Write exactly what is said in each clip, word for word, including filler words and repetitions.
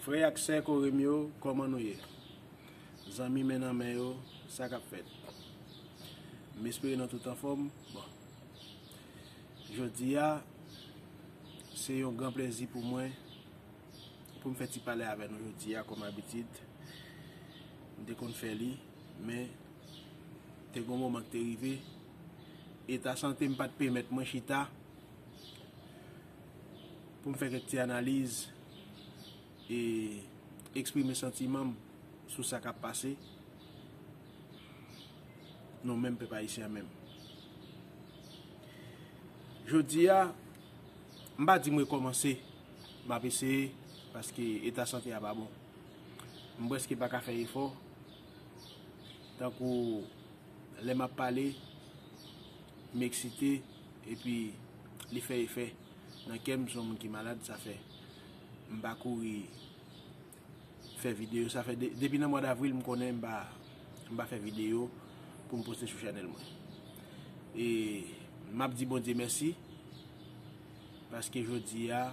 Frè ak sè kore m yo, kòman nou ye? Zanmi men nan men yo, sa k ap fèt? M espere nou tout anfòm. Bon, jodi a, se yon gran plèzi pou mwen pou m fè ti pale avè nou jodi a, kòm abitid. M te konn fè li, men te gon moman k te rive, eta sante m pa t pèmèt mwen chita pou m fè kèk ti analiz e eksprime santiman m sou sa k ap pase, nou menm pèp ayisyen an menm. Jodi a, m pa di m rekòmanse, m ap eseye, paske eta sante a pa bon. M prèske pa ka fè efò, tankou lè m ap pale, m eksite, epi li fè efè nan kè m, m se yon moun ki malad, sa fè m pa kouri fè videyo. Sa fè de- depi nan mwa davril, m konnen m pa, m pa fè videyo pou m poste sou chanèl mwen. E m ap di Bondye mèsi, paske jodi a,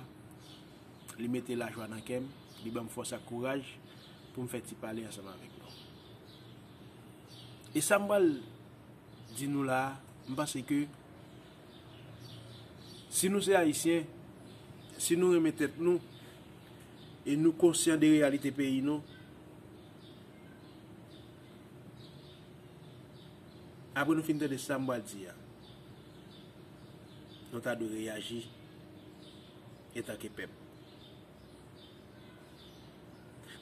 li mete lajwa nan kè m, li ban m fòs ak kouraj pou m fè ti pale ansanm avèk nou. E sa m pral di nou la a, m panse ke si nou se Ayisyen, si nou renmen tèt nou, e nou konsyan de reyalite peyi nou, apre nou fin tande sa m pral di a, nou ta dwe reyaji antanke pèp.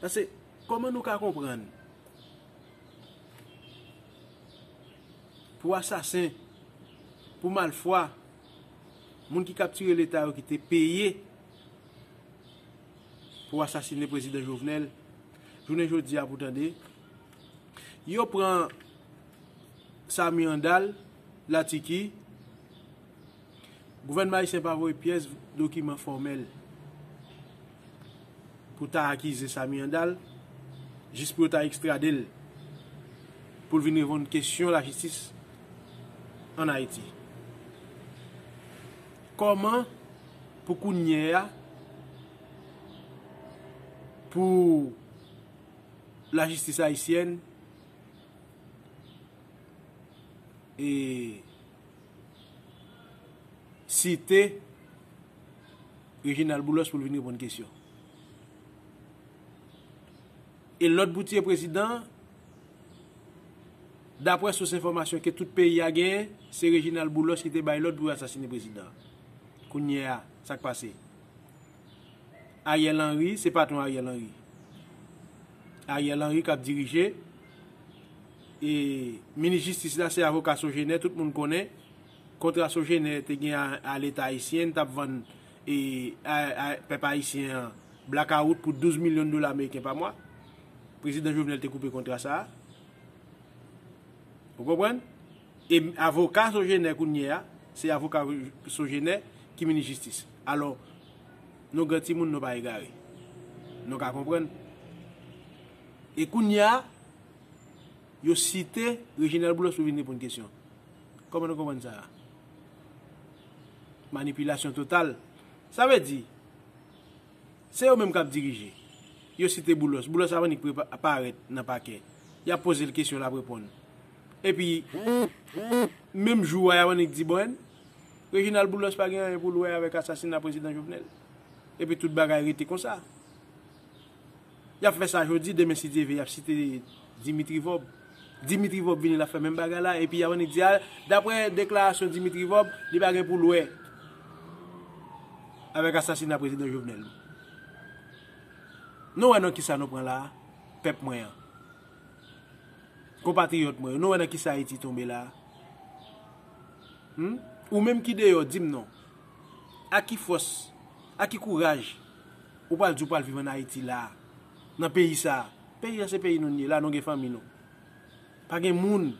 Paske, kòman nou ka konprann pou asasen, pou malfwa, moun ki kaptire Leta yo ki te peye pou asasine prezidan Jovenel, jounen jodi a pou tande, yo pran Samy Handal, Latiki, gouvènman ayisyen pa voye pyès dokiman fòmèl pou ta akize Samy Handal, jis pou yo ta ekstrade l, pou l vin reponn kesyon lajistis ann Ayiti. Kòman pou kounye a, pou lajistis ayisyèn e site Reginald Boulos pou l vin reponn kesyon? E lòd pou tiye prezidan, daprè sous enfòmasyon ke tout peyi a genyen, se Reginald Boulos ki te bay lòd pou yo asasine prezidan an. Kounye a, sa k pase? Ariel Henry, se patwon Ariel Henry. Ariel Henry k ap dirije. E minis jistis la, se avoka Sogener, tout moun konnen. Kontra Sogener te gen a, a Leta ayisyen, t ap vann e, a, a pèp ayisyen an blakawout pou douz milyon dola ameriken pa mwa. Prezidan Jovenel te koupe kontra sa a. Ou konprann? E avoka Sogener kounye a, se avoka Sogener ki minis jistis. Alò, nou gran timoun, nou pa egare. Nou ka konprann. E kounye a, yo site Reginald Boulos pou vin reponn kesyon. Kòman nou konprann sa a? Manipilasyon total. Sa vle di, se yo menm k ap dirije. Yo site Boulos. Boulos ap annik prepa- parèt nan pakè. Y ap poze l kesyon, l ap reponn. Epi, menm jou a, y ap annik di, bon, Reginald Boulos pa gen anyen pou l wè avèk asasina prezidan Jovenel. Epi tout bagay rete konsa. Y ap fè sa jodi, demen si Dye vle, y ap site Dimitri Vorbe. Dimitri Vorbe vini, l ap fè menm bagay la, epi y ap annik di, a, daprè deklarasyon Dimitri Vorbe, li pa gen pou l wè avèk asasina prezidan Jovenel. Nou wè nan kisa nou pran la a, pèp mwen an. Konpatriyòt mwen yo, nou wè nan kisa Ayiti tonbe la a? Hmm? Ou menm ki deyò, di m non. A ki fòs, a ki kouraj ou pral di w pral viv ann Ayiti la a, nan peyi sa a? Peyi a se peyi nou n ye, la nou gen fanmi nou. Pa gen moun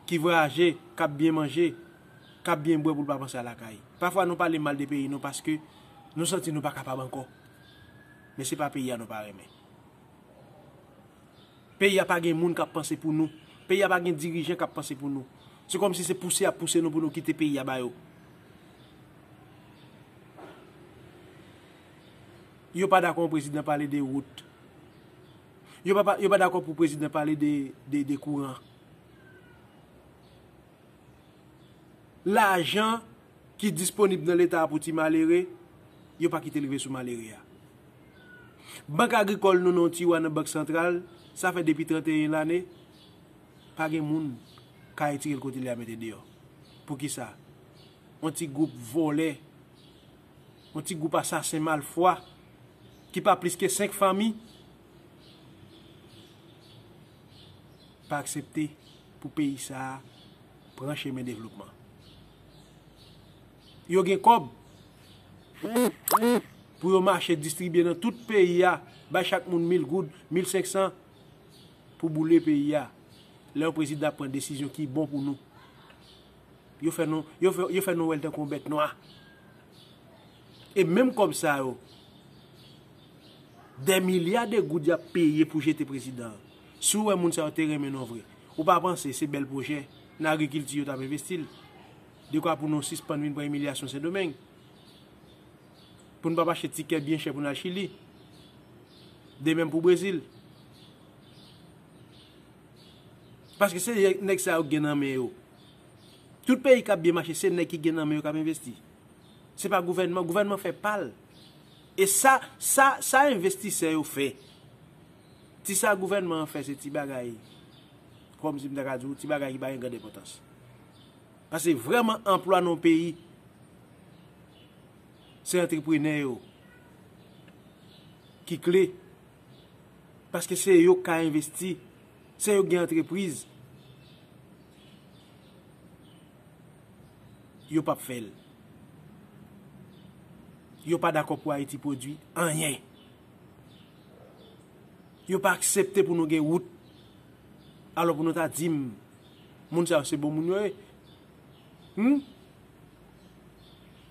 ki vwayaje, k ap byen manje, k ap byen bwè pou l pa panse a lakay. Pafwa nou pale mal de peyi nou paske nou santi nou pa kapab ankò. Men se pa peyi a nou pa renmen. Peyi a pa gen moun k ap panse pou nou. Peyi a pa gen dirijan k ap panse pou nou. Se kòmsi se pouse y ap pouse nou pou nou kite peyi a ba yo. Yo pa dakò yon prezidan pale de wout. Yo pa, pa- yo pa dakò pou prezidan pale de, de, de kouran. Lajan ki disponib nan Leta a pou ti malere, yo pa kite l rive sou malere a. Bank agrikòl nou nan yon tiwa nan Bank Santral, sa fè depi tranteyen lane, pa gen moun ka retire l kote li a mete deyò. Poukisa? Yon ti gwoup vòlè, yon ti gwoup asasen malfwa, ki pa plis ke senk fanmi, pa aksepte pou peyi sa a pran chemen devlopman. Yo gen kòb pou yo mache distribye nan tout peyi a, bay chak moun mil goud, mil senk san, pou boule peyi a. Lè yon prezidan ap pran desizyon ki bon pou nou, yo fè nou, yo fè, yo fè nou wè l tankou yon bèt nwa. E menm kòb sa yo, dè milya de goud y ap peye pou jete prezidan an. Si w wè moun sa yo te renmen non vre, ou pa panse se bèl pwojè nan agrikilti yo t ap envesti l? Dekwa pou nou sispann vin pran imilyasyon Sendomeng. Pou n p ap achte tikè byen chè pou n al Chili. De menm pou Brezil. Paske se nèg sa yo k gen nan men yo. Tout peyi k ap byen mache, se nèg ki gen nan men yo k ap envesti. Se pa gouvènman. Gouvènman fè pa l. E sa, sa, sa envestisè yo fè, ti sa gouvènman an fè, se ti bagay, kòmsi m ta ka di w, ti bagay ki pa gen grann enpòtans. Paske vrèman anplwa nan yon peyi, se antreprenè yo ki kle. Paske se yo k ka envesti, se yo k gen antrepriz. Yo p ap fè l. Yo pa dakò pou Ayiti pwodui anyen. Yo pa aksepte pou nou gen wout. Alò pou nou ta di m, moun sa yo se bon moun yo ye. Hmm?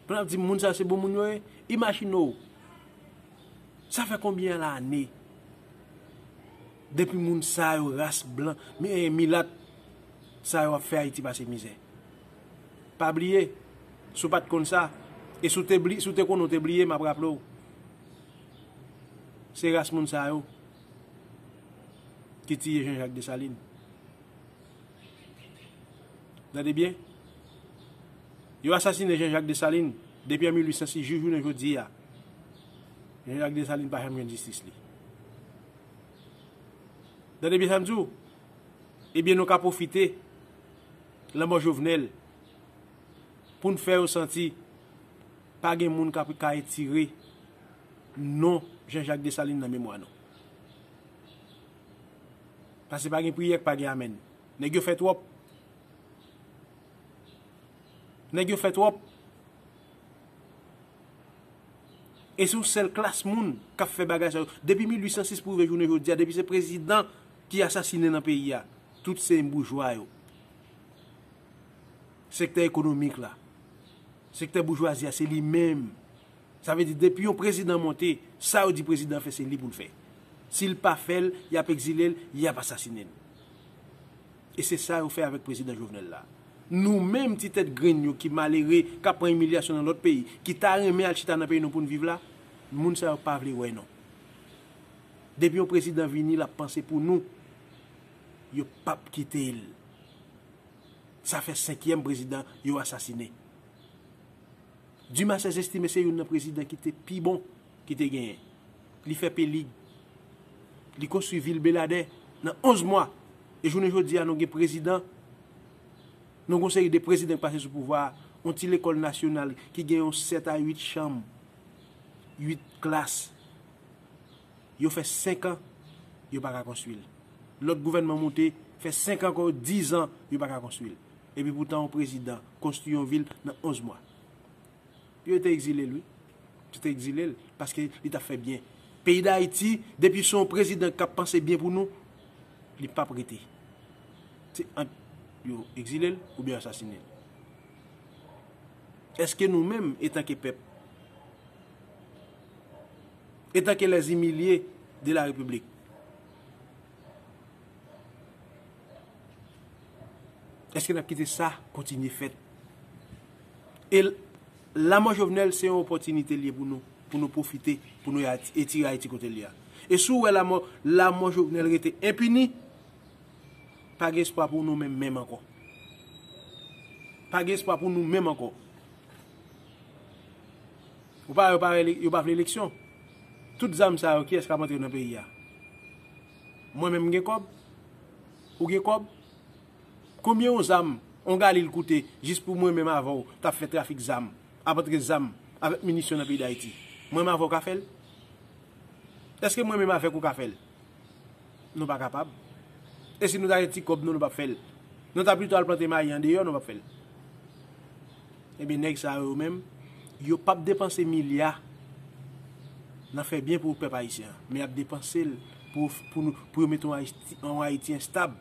Pou n ap di m moun sa yo se bon moun yo ye. Imajine w, sa fè konbyen lane depi moun sa yo, ras blan, mi-, eh, milat sa yo ap fè Ayiti pase mizè? Pa bliye, si w pa t konn sa, e si w te bli-, si w te konnen w te bliye, m ap raple w. Se ras moun sa yo ki tiye Jean Jacques Dessalines. Tande byen. Yo asasinen Jean Jacques Dessalines depi an mil uit san sis jis jounen jodi a. Jean Jacques Dessalines pa janm jwenn jistis li. Tande byen sa m di w. Ebyen, nou ka pwofite lanmò Jovenel pou n fè yo santi pa gen moun k ap ka retire non Jean Jacques Dessalines nan memwa nou. Paske pa gen priyè k pa gen amèn. Nèg yo fè twòp. Nèg yo fè twòp. E se yon sèl klas moun k ap fè bagay sa yo. Depi mil uit san sis pou rive jounen jodi a, depi se prezidan ki asasinen nan peyi a, tout se boujwa yo. Sektè ekonomik la, sektè boujwazi a, se li menm. Sa vle di, depi yon prezidan monte, sa yo di prezidan fè, se li pou l fè. Si l pa fè l, y ap egzile l, y ap asasinen l. E se sa yo fè avèk prezidan Jovenel la. Nou menm, ti tèt grenn yo ki malere, k ap pran imilyasyon nan lòt peyi, ki ta renmen al chita nan peyi nou pou n viv la, moun sa yo pa vle wè non. Depi yon prezidan vini, l ap panse pou nou, yo p ap kite l. Sa fè senkyèm prezidan yo asasinen. Dumarsais Estimé se youn nan prezidan ki te pi bon ki te genyen. Li fè Pelig. Li konstwi vil Beladè nan onz mwa. E jounen jodi a, nou gen prezidan, nou gen yon seri de prezidan ki pase sou pouvwa a, yon ti lekòl nasyonal ki gen yon sèt a uit chanm, uit klas. Yo fè senk an, yo pa ka konstwi l. Lòt gouvènman monte, fè senk an ankò, diz an, yo pa ka konstwi l. Epi poutan, yon prezidan konstwi yon vil nan onz mwa. Yo te egzile l, wi. Yo te egzile l, paske li t ap fè byen. Peyi Dayiti, depi se yon prezidan k ap panse byen pou nou, li p ap rete. Se ant yo egzile l oubyen yo asasinen l. Èske nou menm, etanke pèp, etanke les humiliés de la République, èske n ap kite sa kontinye fèt? E l-, lanmò Jovenel se yon opòtinite l ye pou nou. pou nou pwofite, pou nou etire Ayiti kote l ye a. E si w wè lanmò, lanmò Jovenel rete enpini, pa gen espwa pou nou menm, menm ankò. Pa gen espwa pou nou menm ankò. Ou pa, yo pa, yo pa vle eleksyon. Tout zam sa yo, kiyès k ap antre nan peyi a? Mwen menm, m gen kòb? Ou gen kòb? Konbyen yon zam, yon Galil koute, jis pou mwen menm avè w, t ap fè trafik zam, ap antre zam, avèk minisyon nan peyi Dayiti? Mwen menm avè w ka fè l? Èske mwen menm avèk ou ka fè l? Nou pa kapab. E si nou ta gen ti kòb nou, nou p ap fè l. Nou ta pito al plante mayi andeyò, nou p ap fè l. Ebyen, nèg sa yo menm, yo p ap depanse milya nan fè byen pou pèp ayisyen an, men y ap depanse l pou, pou, nou, pou yo mete yon Ayiti, yon Ayiti enstab.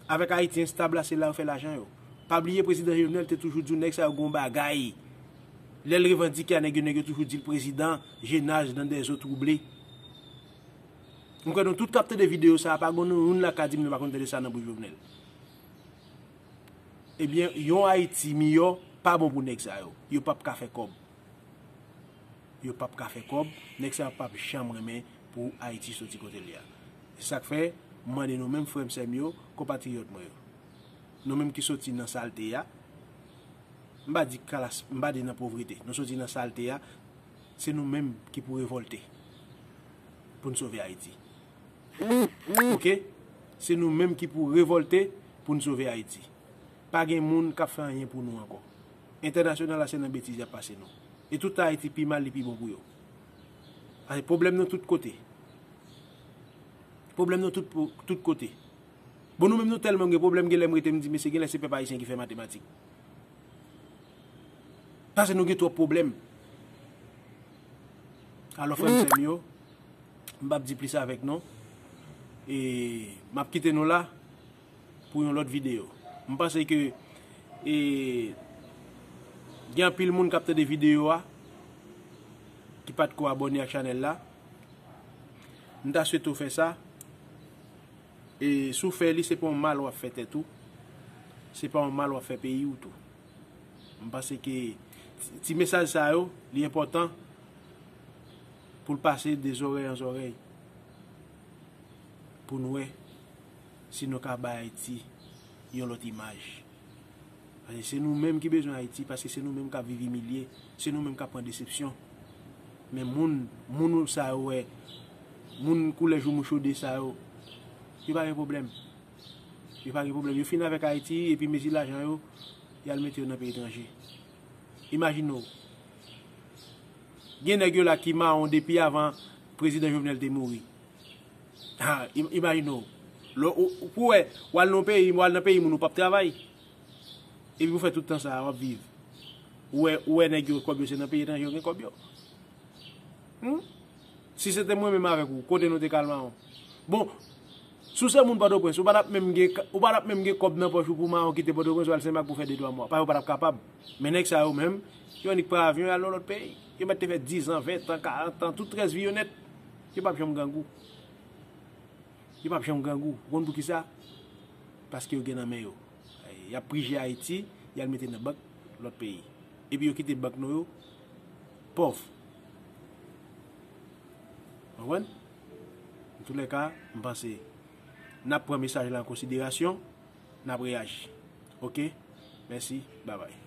Avèk Ayiti enstab la, se la yo fè lajan yo. Pa bliye, prezidan Jovenel te toujou di w nèg sa yo gon bagay. Lè l revandike a nèg yo, nèg yo toujou di l prezidan jenaj nan dèzo twouble. M kwè nou tout k ap tande videyo sa a, pa gen nou youn la ka di m nou pa konn tande sa nan bouch Jovenel. Ebyen, yon Ayiti miyò pa bon pou nèg sa yo. Yo p ap ka fè kòb. Yo p ap ka fè kòb. Nèg sa yo p ap janm renmen pou Ayiti soti kote l ye a. Se sa k fè, m mande nou menm, frè m, sè m yo, konpatriyòt mwen yo. Nou menm ki soti nan salte a, m pa di kalas, m pa di nan povrete. Nou soti nan salte a, se nou menm ki pou revòlte pou n sove Ayiti. Oke? Se nou menm ki pou revòlte pou n sove Ayiti. Pa gen moun k ap fè anyen pou nou ankò. Entènasyonal la, se nan betiz y ap pase nou. E tout Ayiti pi mal, li pi bon pou yo. Paske pwoblèm nou tout kote. Pwoblèm nou tout, tout kote. Bon, nou menm nou tèlman gen pwoblèm, gen lè m rete m di, mesye, gen lè se pèp ayisyen ki fè matematik. Paske nou gen twòp pwoblèm. Alò, frè m, sè m yo, m p ap di plis avèk nou. E m ap kite nou la pou yon lòt videyo. M panse ke, e, gen anpil moun k ap tande videyo a ki pa t ko abòne ak chanèl la. M ta swete w fè sa. E si w fè li, se pa yon mal w ap fè tèt ou. Se pa yon mal w ap fè peyi w tou. M panse ke ti, ti mesaj sa yo, li enpòtan pou l pase de zòrèy an zòrèy. Pou n wè si nou ka bay Ayiti yon lòt imaj. Paske se nou menm ki bezwen Ayiti, paske se nou menm k ap viv imilye, se nou menm k ap pran desepsyon. Men moun, moun sa yo wè, moun koulè joumou chode sa yo, yo pa gen pwoblèm. Yo pa gen pwoblèm. Yo fin avèk Ayiti, epi mezi lajan yo, y al mete yo nan peyi etranje. Imajine w. Gen nèg yo la ki mawon depi avan prezidan Jovenel te mouri. Ha, im-, imajine w. Lè w, ou, pou w wè, w al nan peyi, w al nan peyi moun, ou p ap travay. Epi pou fè tout tan sa a, w ap viv. Ou wè, ou wè nèg yo kòb yo, se nan peyi etranje yo gen kòb yo. Hmm? Si se te mwen menm avèk ou, kote nou te ka al mawon? Bon, si w se moun Pòtoprens, ou pa t ap menm gen, ou pa t ap menm gen kòb nan pòch ou pou mawon kite Pòtoprens, w al Senmak pou fè de twa mwa. Paske w pa t ap kapab. Men nèg sa yo menm, yo annik pran avyon, y al nan lòt peyi. Yo mèt te fè diz an, ven an, karant an, tout rès vi yo nèt. Yo p ap janm grangou. Yo p ap janm grangou. Ou konn poukisa? Paske yo gen nan men yo. Y ap prije Ayiti, y al mete nan bank lòt peyi. Epi yo kite bank nou yo pòv. Konprann? Antoulèka, m panse n ap pran mesaj la an konsiderasyon, n ap reyaji. Oke? Mèsi, babay.